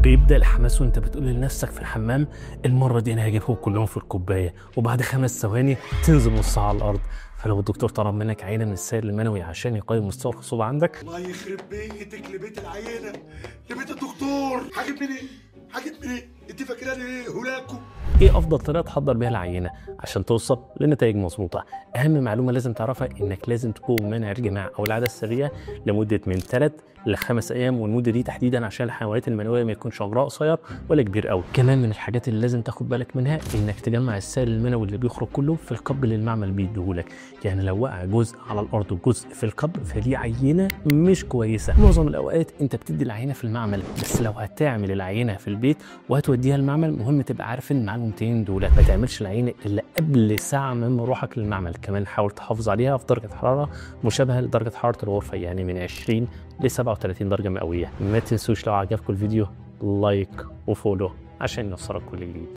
بيبدا الحماس وانت بتقول لنفسك في الحمام المرة دي انا هجيبهم كلهم في الكوباية، وبعد 5 ثواني تنزل نصها على الارض. فلو الدكتور طلب منك عينه من السائل المنوي عشان يقيم مستوى الخصوبة عندك، الله يخرب بيتك لبيت العينة لبيت الدكتور، هجيب منين؟ هجيب منين؟ انت فاكراني ايه هولاكو؟ ايه افضل طريقه تحضر بيها العينة عشان توصل لنتائج مظبوطة؟ اهم معلومة لازم تعرفها انك لازم تكون مانع الجماع او العادة السرية لمدة من 3 ل 5 ايام، والمدة دي تحديدا عشان الحيوانات المنوية ما يكونش عمرها قصير ولا كبير قوي. كمان من الحاجات اللي لازم تاخد بالك منها انك تجمع السائل المنوي اللي بيخرج كله في ال cup اللي المعمل بيديهولك، يعني لو وقع جزء على الارض وجزء في ال cup فدي عينه مش كويسة. معظم الاوقات انت بتدي العينة في المعمل، بس لو هتعمل العينة في البيت وهتوديها المعمل مهم تبقى عارف المعلومتين دول، ما تعملش العينة الا قبل ساعة من مروحك للمعمل. كمان حاول تحافظ عليها في درجه حرارة مشابهة لدرجة حرارة الغرفة، يعني من 20 ل 37 درجه مئوية. ما تنسوش لو عجبكم الفيديو like و follow عشان يوصلك كل جديد.